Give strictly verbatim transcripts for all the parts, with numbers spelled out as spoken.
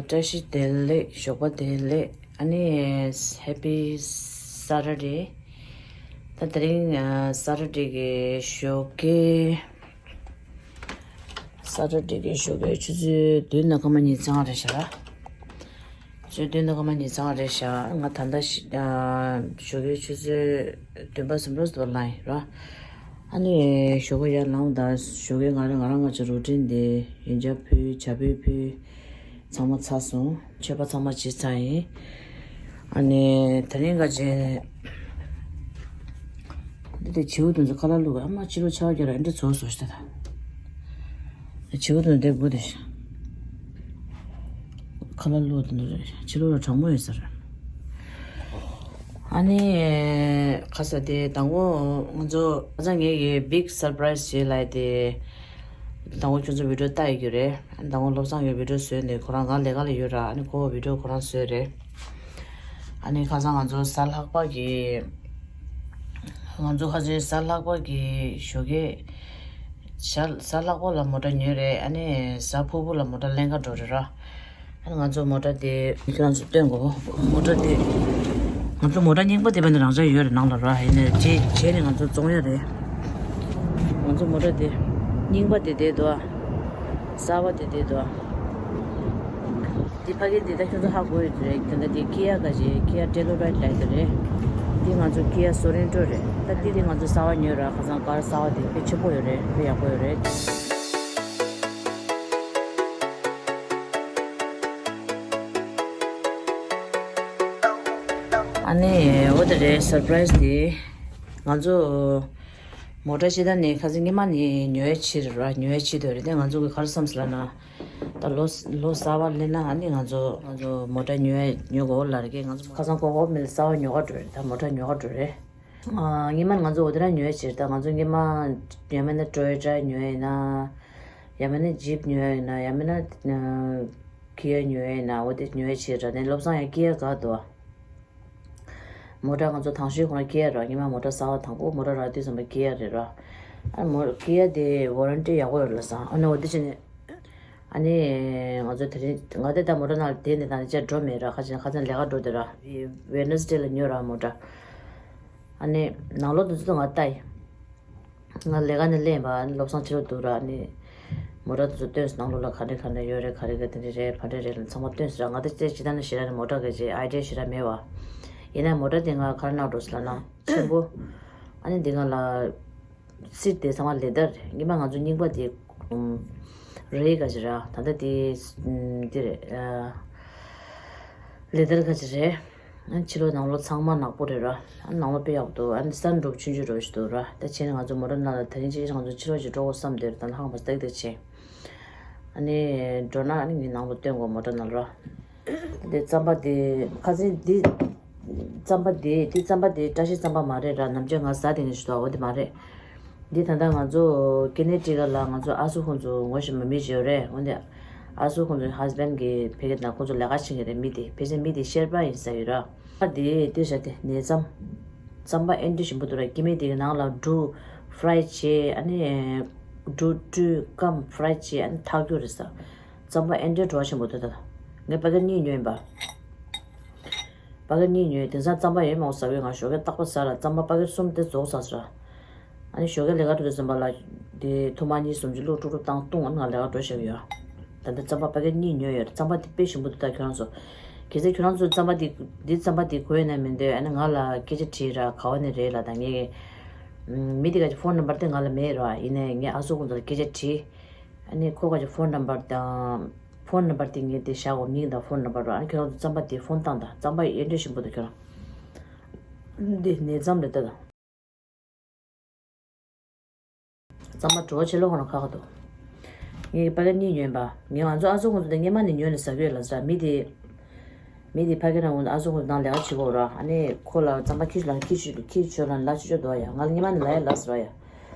བཀྲ་ཤིས་བདེ་ལེགས། ཞོགས་པ་བདེ་ལེགས། ཨ་ནི་Happy Saturday། ད་དེ་རིང་ཨ་Saturday་གི་ཞོགས་ཀའི་Saturday་གི་ཞོགས་ཀའི་ཆུ་ཚོད་བདུན་དང་སྐར་མ་ཉི་ཤུ་རྩ་ལྔ་རེད་ཤག་ཆུ་ཚོད་བདུན་དང་སྐར་མ་ཉི་ཤུ་རྩ་ལྔ་རེད་ཤག་ང་ད་ལྟ་ཞི་ཨ་ཞོགས་ཀའི་ཆུ་ཚོད་བདུན་པ་ཟིན་འགྲོ་འདུག་ལ་ཡིན་ར། ཨ་ནི་ཞོགས་ཀ་ཡར་ལངས་དང་ཞོགས་ཀའི་ང་རང་ང་རང་ང་ཚོ་རུ་ཊིན་དེ་ཡོན་ཆབ་ཕུལ། ཇ་ཕུལ་ཕུལ། ཚང་མ་ཚར་སོང་། མཆོད་པ་ཚང་མ་བྱས་ཚར་ཡིན། ཨ་ནི་དེ་རིང་ག་ཅེ། འདི་དེ་བྱིའུ་དེ་ཚོ་ཁ་ལག་བླུགས། ཨ་མ་ཕྱི་ལོགས་ཆར་པ་རྒྱག་ར་འདི་ཚོ་བཟོ་ཤི་ད། བྱིའུ་དེ་ཚོ་འདི་དགུ་དེ་ཤི། ཁ་ལག་བླུགས་དེ་ཚོ་ཕྱི་ལོགས་ལ་གྲང་མོ་ཡོད་ས་རེད། ཨ་ནི་ཁ་ས་དེ་དང་པོ་ང་ཚོ་ཁ་སང་ངེད་ཀྱི་big surprise་ཞིག་ལ་དེ། དང་པོ་ཁྱོད་ཚོ་བི་ཌིའོ་ལྟ་ཡི་གི་རེད། དང་པོ་བློ་བཟང་གི་བི་ཌིའོ་བཟོས་ནས་ཁོ་རང་ང་ལས་ཀ་ལ་ཡོད་ར། ཨ་ནི་ཁོ་བི་ཌིའོ་ཁོ་རང་བཟོས་རེད། ཨ་ནི་ཁ་སང་ང་ཚོ་གཟའ་ལྷག་པ་གི་ང་ཚོ་ཁ་སང་གཟའ་ལྷག་པ་གི་ཞོགས་ཀས་གཟའ་གཟའ་ལྷག་པ་ལ་མོ་ཊ་ཉོས་རེད། ཨ་ནི་གཟའ་ཕུར་བུ་ལ་མོ་ཊ་ལེན་ག་འགྲོ་རེད་ར། ཨ་ནི་ང་ཚོ་མོ་ཊ་དེ་ཁྱེད་རང་ཚོ་སྟོན་གོ། མོ་ཊ་དེ་ང་ཚོ་མོ་ཊ་རྙིང་པ་དེ་བས་ན་རང་འཇགས་ཡོད་རེད། ནང་ལ་ར་ཡིན་ནའི་རྗེས་རྗེས་ནས་ང་ཚོ་བཙོང་ཡ་རེད། ང་ཚོ་མོ་ཊ་དེ་རྙིང་པ་དེ་དེ་འདུག་ཨ། གསར་པ་དེ་དེ་འདུག་ཨ། དེ་ཕ་གི་དེ་ད་ཁྱོད་ཚོ་ཧ་གོ་ཡོད་རེད། དེ་འདྲ་དེ་Kia་ག་ཅེ་Kia Telluride་ལབ་དེ་རེད། དེ་ང་ཚོ་Kia Sorento་རེད། ད་དེ་དེ་ང་ཚོ་གསར་པ་ཉོས་ར། ཁ་སང་ཀར་གསར་པ་དེ་དཔེ་ཆེན་པོ་ཡོད་རེད། དཔེ་ཡག་པོ་ཡོད་རེད། ཨ་ནི་འོ་དེ་རེད། surprise་དེ་ང་ཚོ་མོ་ཊ་ཅི་ད་ནི་ཁ་སང་ཉི་མ་ནི་ཉོ་ཡ་ཕྱིར་ར། ཉོ་ཡ་ཕྱིར་དོ་རེད། དེ་ང་ཚོ་གི་ག་རེ་བསམ་སོང་ལབ་ན། ད་ལོ་ལོ་གསར་པ་སླེབས་ན་ཨ་ནི་ང་ཚོ་ང་ཚོ་མོ་ཊ་ཉོ་ཡ་ཉོ་དགོས་ལབ་རེད། ང་ཚོ་ཁ་སང་ཀོ་ཧོབ་མིལ་གསར་པ་ཉོ་ག་འགྲོ་རེད། ད་མོ་ཊ་ཉོ་ག་འགྲོ་རེད། ཨ་ཉི་མ་ང་ཚོ་འོ་དེ་ར་ཉོ་ཡ་ཕྱིར། ད་ང་ཚོ་ཉི་མ་ཡང་མིན་ན་Toyota་ཉོ་ཡ་ཡིན་ན། ཡང་མིན་ན་Jeep་ཉོ་ཡ་ཡིན་ན། ཡང་མིན་ན་Kia་ཉོ་ཡ་ཡིན་ན། འོ་དེ་ཉོ་ཡ་ཕྱིར་ར། ནས་བློ་བཟང་ཡང་Kia་དགའ་འདུག་མོ་ཊ་ང་ཚོ་དང་ཤོས་ཁོ་རང་Kia་ར། ཉི་མ་མོ་ཊ་གསར་པ་དང་པོ་མོ་ཊ་རག་དུས་ཙམ་པ་Kia་རེད་ར། ཨ་མོ་Kia་དེ་warranty་ཡག་པོ་ཡོད་ལ་སང་། ཨ་ནི་འོ་དེ་བྱས་ནས་ཨ་ནི་ང་ཚོ་དེ་རིང་ང་དེ་ད་མོ་ཊ་ནང་བསྡད་ནས་ད་ནི་ཅེ་འགྲོ་མེད་ར། ཁ་ཅིག་ཁ་སང་ལས་ཀ་འགྲོ་དེ་ར། Wednesday་ལ་ཉོས་ར་མོ་ཊ། ཨ་ནི་ནང་ལོགས་དེ་ཚོ་ང་ལྟ་ཡི། ང་ལས་ཀ་ནས་སླེབས་པ་ཨ་ནི་བློ་བཟང་ཕྱི་ལོགས་འདུག་ར། ཨ་ནི་མོ་ཊ་དེ་ཚོ་སྟོན་སོང་། ནང་ལོགས་ལ་ག་འདྲ་ག་འདྲ་ཡོད་རེད། ག་རེ་ག་དེ་འདྲ་རེད། ཕ་འདྲ་རེད་ལ་ཚང་མ་སྟོན་སོང་ར། ང་དེ་ཚེ་ཇི་ལྟར་ན་ཞེ་དྲག་ནས་མོ་ཊ་གི་ཅེ་idea་ཞེ་དྲག་མེད་པ། ཡིན་ན་མོ་ཊ་དེ་ང་ག་རེ་གནང་འགྲོ་སོང་ལབ་ན་ཆེན་པོ། ཨ་ནི་འདི་ང་ལ་seat་དེ་ཚང་མ་leather་རེད། ཉི་མ་ང་ཚོ་རྙིང་པ་དེ་ཨུམ་རེད་ག་ཅེ་ར། ད་ལྟ་དེ་ཨུམ་དེ་རེད། ཨ་leather་ག་ཅེ་རེད། ཨ་ཕྱི་ལོགས་ནང་ལོགས་ཚང་མ་ནག་པོ་རེད་ར། ཨ་ནང་ལོགས་དཔེ་ཡག་པོ་འདུག་ཨ་ནི་sunroof་ཆུང་ཆུང་འདྲ་བོ་ཞིག་འདུག་ར། ད་བྱས་ནས་ང་ཚོ་མོ་ཊ་ནང་ལ་དེ་རིང་ཅིག་ང་ཚོ་ཕྱི་ལོགས་ཅིག་འགྲོ་དགོས་བསམ་བསྡད་རེད། ད་ལྷང་བ་སྟེག་སྟེག་བྱས། ཨ་ནི་འགྲོ་ན་ཨ་ནི་ངའི་ནང་ལོགས་སྟོན་དགོས་མོ་ཊ་ནང་ལ་ར། དེ་རྩམ་པ་དེ་ཁ་སང་དེ་རྩམ་པ་དེ་དེ་རྩམ་པ་དེ་བཀྲ་ཤིས་རྩམ་པ་མ་རེད་ར། ནམ་རྒྱུན་ང་ཟ་དེ་ངས་ཞུ་དོ་འོ་དེ་མ་རེད། འདི་ད་ལྟ་ང་ཚོ་ཀེ་ནེ་ཊི་ཀ་ལ་ང་ཚོ་ཨ་སུ་ཁོང་ཚོ་ངོ་ཤེས་པ་མི་ཞིག་ཡོད་རེད། འོན་ཏེ་ཨ་སུ་ཁོང་ཚོའི་husband་གིས་ཕ་གི་ན་ཁོང་ཚོ་ལས་ཀ་བྱེད་མཁན་རེད། མི་དེ་ཕལ་ཆེར་མི་དེ་ཤེར་པ་ཡིན་ས་ཡོད་ར། ཨ་དེ་དེ་བྱ་དེ་ནས་རྩམ་རྩམ་པ་ཨེ་འདྲ་ཞིམ་པོ་འདུག་ར། སྐྱེ་དམན་དེ་གི་ནང་ལ་འབྲུ་fry་བྱས། ཨ་ནི་འབྲུ་བཀྲུས་སྐམ་fry་བྱས། ཨ་ནི་འཐག་རྒྱུ་རེད་ས། རྩམ་པ་ཨེ་འདྲ་བྲོ་བ་ཞིམ་པོ་འདུག་ད་ལྟ་ངས་པ་ཀེཊ་གཉིས་ཉོས་ཡིན་པ། པ་ཀེཊ་གཉིས་ཉོས། དེང་སང་རྩམ་པ་ཡོད་མང་ཟ་གི་ཡོད། ང་ཞོགས་ཀས་རྟག་པར་ཟ་ར། རྩམ་པ་པ་ཀེཊ་གསུམ་དེ་རྫོགས་ཚར་སོང་ར། ཨ་ནི་ཞོགས་ཀས་ལས་ཀ་འགྲོ་དུས་ཙམ་པ་ལ་དེ་ཐུར་མ་གཉིས་གསུམ་ཅིག་བླུགས་དཀྲུག་དཀྲུག་བཏང་བཏུང་། ཨ་ནི་ང་ལས་ཀ་འགྲོ་བཞག་གི་ཡོད། ད་ལྟ་རྩམ་པ་པ་ཀེཊ་གཉིས་ཉོས་ཡོད་ར། རྩམ་པ་དེ་དཔེ་ཞིམ་པོ་འདུག་ད་ཁྱོད་རང་ཚོ་གལ་སྲིད་ཁྱོད་རང་ཚོ་རྩམ་པ་དེ་འདི་རྩམ་པ་དེ་དགོས་ཡོད་ན་མི་འདོད། ཨ་ནི་ང་ལ་སྐད་ཆ་དྲིས་ར། ག་བ་ནས་རེད་ལབ། ད་ངས་མི་དེ་ག་ཅིག་ཕོན་ནམ་བར་དེ་ང་ལ་མེད་ར། ཡིན་ནའི་ངས་ཨ་སུ་ཁོང་ཚོ་ལ་སྐད་ཆ་དྲིས། ཨ་ནི་ཁོ་ག་ཅིག་ཕོན་ནམ་བར་དང་། ཕོན་ནམ་བར་དེ་ངས་དེ་བཞག་གོ། མིང་དང་ཕོན་ནམ་བར་རོ། ཨ་ནི་ཁྱོད་རང་ཚོ་རྩམ་པ་དེ་ཕོན་བཏང་དང་། རྩམ་པ་ཨེ་འདྲ་ཞིམ་པོ་འདུག་ཁྱོད་རང་། འདི་ནས་རྩམ་རེད་ད། རྩམ་པ་བྲོ་བ་ཆེ་ལོ་ཁོ་རང་ཁ་ཁ་འདུག་ངས་པ་ཀེཊ་གཉིས་ཉོས་པ། ངས་ང་ཚོ་ཨ་ཚོ་ཁོང་ཚོ་དེ་སྔས་མ་ནས་ཉོས་ནས་ཟ་གི་ཡོད་ལ་ཟ། མི་དེ་མི་དེ་ཕ་གི་རང་ངོ་ཨ་ཚོ་ཁོང་ཚོ་ནང་ལས་ཀ་བྱེད་གོ་ར། ཨ་ནི་ཁོ་ལ་རྩམ་པ་ཁྱི་ལ་ཁྱི་ཆུ་ཁྱི་ཆུ་ལ་ལ་ཆུ་ཆུ་འདུག་ཡ། ང་ལ་སྔས་མ་ནས་ལ་ཡ་ལ་ཟ་ར་ཡ།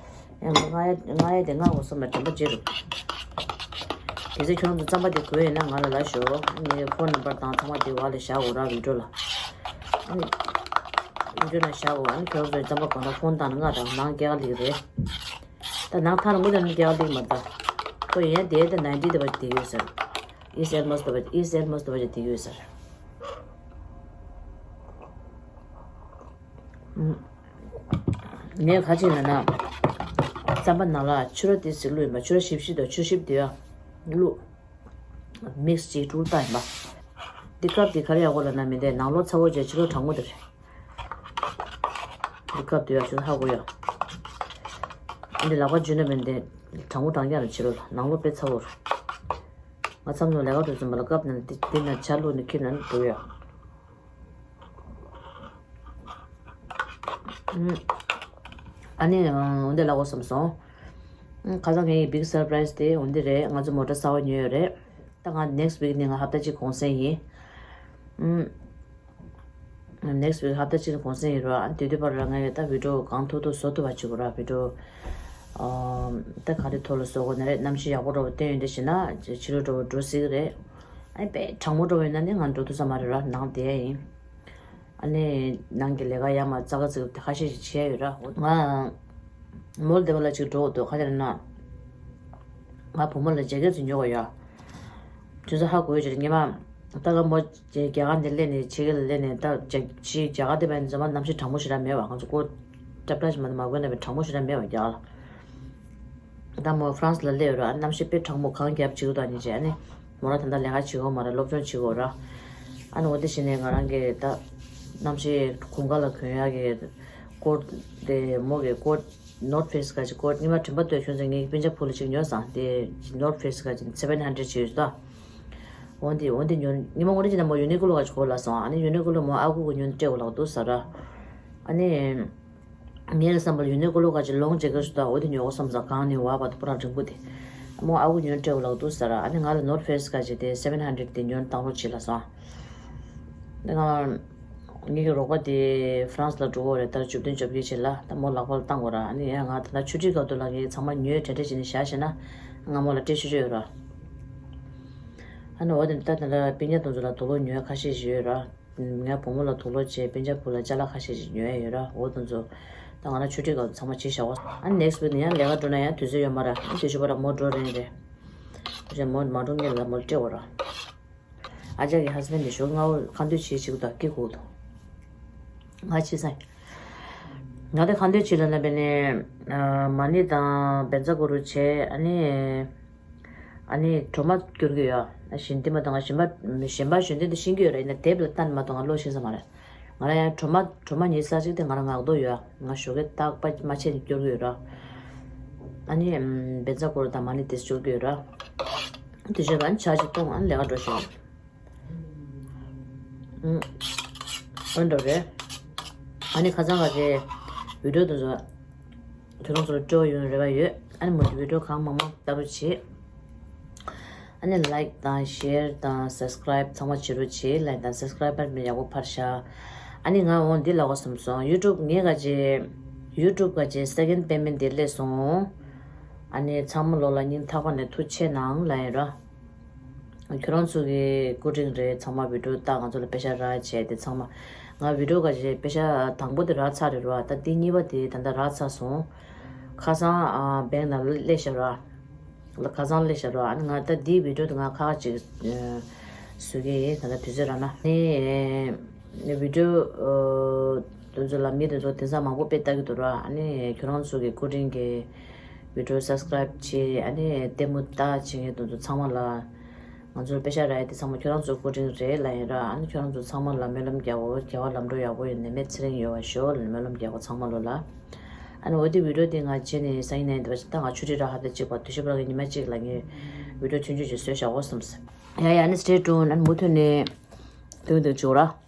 ཡང་ང་ཡ་ང་ཡ་དེ་ང་འོ་སོ་མ་དྲན་པ་བརྗེད་འདུག་དེ་ཚེ་ཁྱོད་རང་ཚོ་རྩམ་པ་དེ་དགོས་ཡོད་ན་ང་ལ་ལབ་ཤོག་ངས་ཕོན་ནམ་བར་དང་ཚང་མ་དེ་བ་ལ་བཞག་འོ་ར། བི་ཌིའོ་ལ། ཨ་ནི་བི་ཌིའོ་ལ་བཞག་འོ། ཨ་ནི་ཁྱོད་རང་ཚོའི་རྩམ་པ་གང་ལྟར་ཕོན་བཏང་ན་ང་དང་ནང་སྐྱེལ་ག་སླེབས་རེད། ད་ནང་ཐང་ལ་མུ་དང་ནི་སྐྱེལ་ག་སླེབས་མ་ད། ཁོ་ཡིན་ཡ་དེ་ད་ནའིན་ཊི་དེ་བ་དེ་ཡོད་ཟེར། ཨིས་ཨེལ་མོ་སྟོ་བ་ཨིས་ཨེལ་མོ་སྟོ་བ་ཅིག་དེ་ཡོད་ཟེར། ངས་ཁ་ཅིག་ལ་ན། རྩམ་པ་ནང་ལ་ཕྱུར་ར་དེ་ཟིག་བླུགས་ཡིན་པ། ཕྱུར་ར་ཞིབ་ཞིབ་དང་ཕྱུར་ཞིབ་དེ་ཡ་བླུགས། མིག་སི་ཅིག་ཀྲུལ་བཏང་ཡིན་པ། འདི་སྐབས་འདི་ག་རེ་ཡག་པོ་ལབ་ན་མི་འདི་ནང་ལོགས་ཚ་བོ་བྱས་ཕྱི་ལོགས་གྲང་མོ་དེ་རེད། འདི་སྐབས་འདི་ཡག་ཤོས་ཧ་གོ་ཡ། འདི་ལག་པ་འཇུས་ན་མི་འདི་གྲང་མོ་གྲང་རྐྱང་ལ་ཕྱི་ལོགས་ལ། ནང་ལོགས་དཔེ་ཚ་བོ་རེད། ང་མཚམས་ནང་ལས་ཀ་འགྲོ་ཙམ་པ་ལ་སྐབས་ནང་འདི་འདི་ན་ཇ་བླུགས་ནས་ཁྱེར་ན་འགྲོ་ཡ། ཨ་ནི་འོན་ཏེ་ལབ་དགོས་བསམ་སོང་། ཁ་སང་ངའི་big surprise དེ་འོན་ཏེ་རེད། ང་ཚོ་མོ་ཊ་གསར་པ་ཉོས་ཡོད་རེད། ད་ང་next week ནས་ང་ཧབ་ཏ་གཅིག་གུང་སེང་ཡིན། next week ཧབ་ཏ་གཅིག་གུང་སེང་ཡིན་རོགས། ཨ་དེ་དུས་བར་ལ་ངས་ད་video གང་ཐུབ་ཐུབ་བཟོ་ཐུབ་པ་བྱེད་དགོས་ར། video ད་ག་རེ་ཐོག་ལ་བཟོ་དགོས་ན་རེད། གནམ་གཤིས་ཡག་པོ་འདྲ་བོ་བསྟན་ཡོད་འདི་བྱས་ན་ཕྱི་ལོགས་འདྲ་བོ་འགྲོ་སྲིད་ཀྱི་རེད། ཨ་དཔེ་གྲང་མོ་འདྲ་བོ་ཡིན་ན་ནི་ང་འགྲོ་ཐུབ་ས་མ་རེད་ར། ནང་བསྡད་ཡ་ཡིན། ཨ་ནི་ནང་གི་ལས་ཀ་ཡར་མར་རྩ་ཁ་ཚིག་ཁ་ཤས་ཤིག་བྱས་ཡོད་ར། ང་མོལ་དེ་བ་ལ་ཅིག་འགྲོ་འདུག་ཁ་ཤས་ན་ང་བུ་མོ་ལ་ཇེ་ཀེ་ཚོ་ཉོ་བ་ཡ། དུས་ཚོད་ཧ་གོ་ཡོད་ཅིག་ཉི་མ་ད་ག་མོ་རྒྱ་གར་ནས་སླེབས་ནས་ཕྱི་རྒྱལ་ལ་སླེབས་ནས་ད་རྒྱ་ཕྱི་རྒྱ་གར་དེ་བས་འཛམ་བུ་གླིང་གནམ་གཤིས་གྲང་མོ་ཞེ་དྲག་མེད་བ། ང་ཚོ་ཀོ་ཊ་པྲ་ཞིག་མ་མ་གོན་ན་བས་གྲང་མོ་ཞེ་དྲག་མེད་བ་རྒྱ་གར་ལ། ད་མོ་ཧྥ་རན་སི་ལ་སླེབས་ཡོད་ར། གནམ་གཤིས་དཔེ་གྲང་མོ་གངས་རྒྱབ་ཅིག་དང་ཉིན་བྱས་ཨ་ནི་མོ་རང་ད་ལྟ་ལས་ཀ་བྱེད་ཀྱི་ཡོད་མ་རེད། སློབ་སྦྱོང་བྱེད་ཀྱི་ཡོད་ར། ཨ་ནི་འོ་དེ་བྱས་ནས་ང་རང་གི་ད་གནམ་གཤིས་དགུན་ཁ་ལ་གོན་ཡག་གི་ཀོ་ཊ་དེ་མོ་གི་ཀོ་ཊ་North Face ག་ཅིག་ཀོ་ཊ་སྔོན་མ་དྲན་པ་སྟོད་ཁྱོད་ཚོ་ངའི་སྤུན་ཆ་བུ་ལ་ཅིག་ཉོས་སོང་། དེ་North Face ག་ཅིག་seven hundred ཅིག་ཡོད་ད། འོ་དེ་འོ་དེ་ཉོ་ཉི་མ་འོ་དེ་ཅིག་ན་མོ་ཡུ་ནི་ཀོ་ལོ་ག་ཅིག་གོ་ལ་སོང་། ཨ་ནི་ཡུ་ནི་ཀོ་ལོ་མོ་ཨ་ཁུ་གི་ཉོ་སྤྲད་འོ་ལག་འདུག་ཟེར་ར། ཨ་ནི། ངའི་བསམ་པར་ཡུ་ནི་ཀོ་ལོ་ག་ཅིག་ལོང་ཇེ་ཀེ་ཊི་ཞིག་དང་འོ་དེ་ཉོ་དགོས་བསམ་ས། གང་ནས་བ་བ་དུ་པོ་རང་འབྲིང་པོ་དེ། མོ་ཨ་ཁུ་ཉོ་སྤྲད་འོ་ལག་འདུག་ཟེར་ར། ཨ་ནི་ང་ལ་North Face ག་ཅིག་དེ་seven hundred དེ་ཉོ་བཏང་རོགས་བྱེད་ལ་སོང་། ཨ་ནི་ང་ངེད་ཀྱི་རོགས་པ་དེ་ཧྥ་རན་སི་ལ་འགྲོ་གི་རེད། ད་བཅུ་བདུན་བཅོ་བརྒྱད་བྱེད་ལ་ད་མོ་ལག་པ་ལ་བཏང་དགོས་ར། ཨ་ནི་ཡང་ང་ད་ལྟ་ཆུ་ཊི་སྐབས་དུ་ལ་ངས་ཚང་མ་ཉོས་གྲ་སྒྲིག་བྱས་ནས་བཞག་བྱས་ན་ང་མོ་ལ་སྤྲད་ཆོག་ཆོག་ཡོད་ར། ཨ་ནི་འོ་དེ་ད་ད་ལྟ་སྤུན་ཀྱག་དེ་ཚོ་ལ་དུག་ལོག་ཉོས་ཁ་ཤས་ཤིག་ཡོད་ར། ངའི་བུ་མོ་ལ་དུག་ལོག་བྱས། སྤུན་ཀྱག་བུ་ལ་ཅ་ལག་ཁ་ཤས་ཤིག་ཉོ་ཡ་ཡོད་ར། འོ་དེ་ཚོ་ད་ང་རང་ཆུ་ཊི་སྐབས་ཚང་མ་བྱས་བཞག་གོ། ཨ་ནི་next week ནས་ཡང་ལས་ཀ་འགྲོ་ན་ཡང་དུས་ཚོད་ཡོད་མ་ར། ཨ་ནི་དེ་ཞུ་བ་ར་མོ་འགྲོ་རན་རེད། ཨ་ནི་མོ་མ་འགྲོ་སྔོན་ལ་མོ་སྤྲད་འོ་ར། ཨ་ཅག་གི་husband དེ་ཞོགས་སྔ་བོ་ཁ་འདོན་བྱེད་ཅིག་ད་སྐྱེ་དགོས་འདུག་ང་ཕྱི་སེང་། ང་དེ་ཁ་འདོན་བྱེད་ལ་ན་བས་ནས་མ་ཎི་དང་བཛྲ་གུ་རུ་བྱས། ཨ་ནི་ཨ་ནི་གྲོ་མ་སྐྱུར་གི་ཡོད། ཨ་གཞོན་དེ་མ་གཏོགས་ང་གཞན་པ་གཞན་པ་གཞོན་དེ་འདི་ཤེས་ཀྱི་ཡོད་རེད། ཡིན་ན་དེབ་ལ་བལྟས་ནས་མ་གཏོགས་ང་ཀློག་ཤེས་ས་མ་རེད། ང་རང་ཡང་གྲོ་མ་གྲོ་མ་ཉོས་ས་ཅིག་དེ་ང་རང་ངག་ཐོག་ཡོད། ང་ཞོགས་ཀས་རྟག་པར་མ་ཆད་ནས་སྐྱུར་གི་ཡོད་ར། ཨ་ནི་བཛྲ་གུ་རུ་དང་མ་ཎི་དེ་སྐྱུར་གི་ཡོད་ར། དེ་བྱས་པ་ནི་ཇ་ཅིག་བཏུང་། ཨ་ནི་ལས་ཀ་འགྲོ་ཤོག་འོན་འགྲོ་རེད། ཨ་ནི་ཁ་སང་ག་ཚེ་video དེ་ཚོ་ཁྱོད་རང་ཚོར་སྤྲོད་ཡོང་རེ་བ་ཡོད། ཨ་ནི་མུ་མཐུད་video གང་མང་མང་ལྟ་རོགས་བྱེད། ཨ་ནི་like དང་share དང་subscribe ཚང་མ་བྱེད་རོགས་བྱེད། like དང་subscribe ཕར་མི་ཡག་པོ་ཕར་བཞག་ཨ་ནི་ང་འོང་འདི་ལབ་དགོས་བསམ་སོང་། YouTube ངས་ག་ཚེ་YouTube ག་ཚེ་second payment དེ་སླེབས་སོང་། ཨ་ནི་ཚང་མ་ལོ་ལ་སྙིང་ཐག་པ་ནས་ཐུགས་རྗེ་གནང་ལབ་ཡིན་ར། ཁྱོད་རང་ཚོ་གི་སྐུ་དྲིན་རེད། ཚང་མ་video ལྟ་ང་ཚོ་ལ་པེ་ཤ་རག་བྱས་ཏེ་ཚང་མ། ང་video ག་ཅེ་པེ་ཤ་དང་པོ་དེ་རག་ཚར་རེད་ར། ད་དེ་གཉིས་པ་དེ་ད་ལྟ་རག་ཚར་སོང་། ཁ་སང་ཨ་bank ནང་ལ་སླེབས་ཤག་ར། ཁ་སང་སླེབས་ཤག་ར། ཨ་ནི་ང་ད་དེའི་video དེ་ང་ཁག་ཅིག་བཟོ་གི་ཡིན། ད་ལྟ་དུས་ཚོད་རག་ན་ནི་video དེ་ཚོ་ལ་མི་དེ་ཚོ་དེང་སང་མང་པོ་དཔེ་ལྟ་གི་འདུག་ར། ཨ་ནི་ཁྱོད་རང་ཚོ་གི་སྐུ་དྲིན་གྱིས། video subscribe བྱེད། ཨ་ནི་ལྟད་མོ་ལྟ་བྱེད་མཁན་དེ་ཚོ་ཚང་མ་ལ་ང་ཚོར་པེ་ཤ་རག་ཡ་དེ་ཚང་མ་ཁྱོད་རང་ཚོའི་སྐུ་དྲིན་རེད་ལབ་ཡིན་ར། ཨ་ནི་ཁྱོད་རང་ཚོ་ཚང་མ་ལ་སྨོན་ལམ་རྒྱག་གོ། རྒྱལ་བ་ལམ་འགྲོ་ཡག་པོ་ཡོང་ནས་མེད་ཚེ་རིང་ཡོང་བ་ཤོག་ལ་སྨོན་ལམ་རྒྱག་གོ་ཚང་མ་ལོ་ལ། ཨ་ནི་འོ་དེ་video དེ་ང་བྱས་ནས་སང་ཉིན་ནས་འདི་བ་ཞིག་ད་ང་ཆུ་ཊི་རག་ཧབ་ཏ་གཅིག་པ་དུས་ཤོག་པ་ར་གི་ཉི་མ་གཅིག་ལ་ངས་video ཆུང་ཆུང་ཅིག་བཟོས་བཞག་གོ་བསམ་སོང་། ཡ་ཡ་ཨ་ནི་stay tuned ཨ་ནི་མུ་མཐུད་ནས་སྟོན་སྟོན་བྱུང་ར།